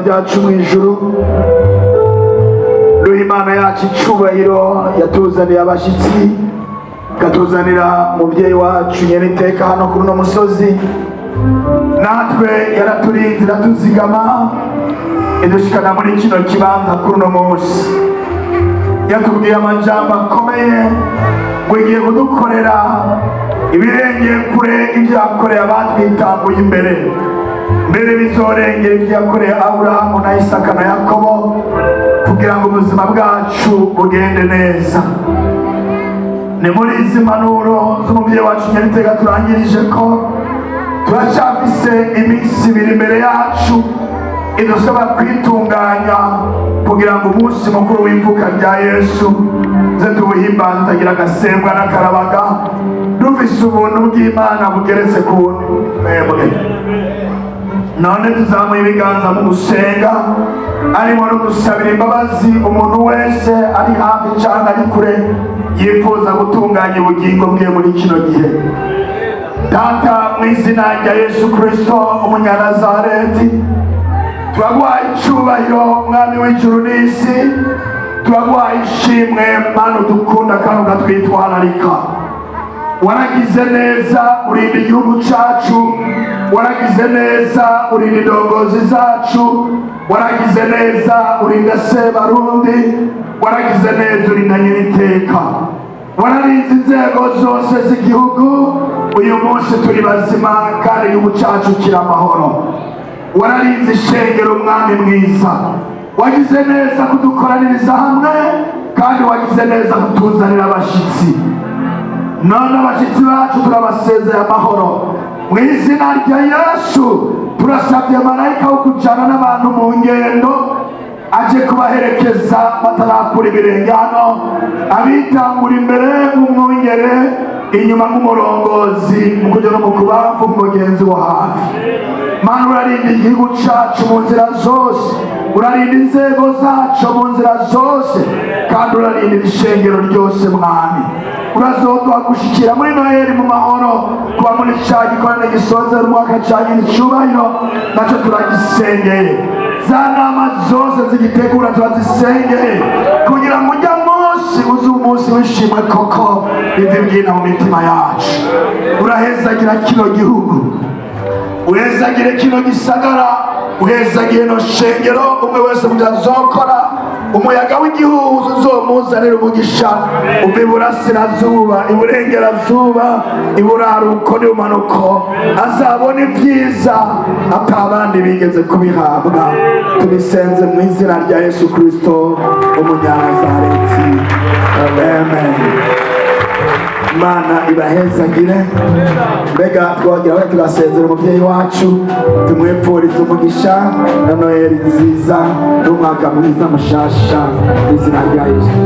byacu mu ijuru, duha Imana yacu icubahiro yatuzaniye abashyitsi, ikatuzanira umubyeyi wacu nyeniteka hano kuri uno musozi. Natwe yaraturinze, iratuzigama, idushikana muri kino kibanza kuri uno munsi. Yatubwiye amajambo akomeye ngo igiye kudukorera ibirengeye kure ibyo yakoreye abatwitambuye imbere, mbere bizorengera ibyo yakoreye Aburahamu na Isaka na Yakobo, kugira ngo ubuzima bwacu bugende neza. Ni muri izi mpanuro z'umubyeyi wacu nyeniteka turangirije ko turacyafise iminsi 2 imbere yacu idusaba kwitunganya kugira ngo umunsi mukuru w'ivuka rya Yesu ze tuwuhimbaze utagira agasembwa n'akarabaga, dufise ubuntu bw'Imana bugeretse ku mwebwe. None tuzamuye ibiganza mu gusenga, arimo no gusabira imbabazi umuntu wese ari hafi cyangwa ari kure yifuza gutunganya ubugingo bwe muri kino gihe. Data, mu izina rya Yesu Kristo Umunyanazareti, turaguhaye icyubahiro, Mwami w'ijuru n'isi. Turaguhaye ishimwe, Mana udukunda kandi ukatwitwararika. Waragize neza urinda igihugu cyacu, waragize neza urinda indongozi zacu, waragize neza urinda Sebarundi, waragize neza urinda nyiriteka, wararinze inzego zose z'igihugu. Uyu munsi turi bazima kandi igihugu cyacu kiri amahoro. Wararinze ishengero, Umwami mwiza. Wagize neza kudukoraniriza hamwe kandi wagize neza kutuzanira abashyitsi. None abashyitsi bacu turabasezeye amahoro mu izina rya Yesu. Turasabye marayika wo kujana n'abantu mu ngendo aje kubaherekeza batarakura ibirenge hano, abitangura imbere nk'umwungere, inyuma nk'umurongozi, mu kujya no mu kubamvu mugenzi wo hafi. Mana, urarinda igihugu cacu mu nzira zose, urarinda inzego zacu mu nzira zose, kandi urarinda ishengero ryose. Mwami, urazoduha gushikira muri Noheli mu mahoro, kuba muri ca gikorane gisozera umwaka ca nyiri icubahiro, naco turagisengeye. Za nama zose zigitegura turazisengeye, kugira ngo ujya munsi uze umunsi w'ishimwe koko rive mu mitima yacu. Urahezagira kino gihugu, uhezagire kino gisagara, uhezagire no shengero. Umwe wese mu byo azokora, umuyaga w'igihugu uzomuzanira umugisha uva iburasirazuba, iburengerazuba, iburaruko n'ibumanuko, azabona ibyiza ata abandi bigeze kubihabwa. Tubisenze mu izina rya Yesu Kristo Umunyanazareti, amen. Imana ibahezagire. Mbega twongera we tugasezera umubyeyi wacu, tumwipfuriza umugisha na Noheli nziza n'umwaka mwiza mushasha mu izina rya Yesu.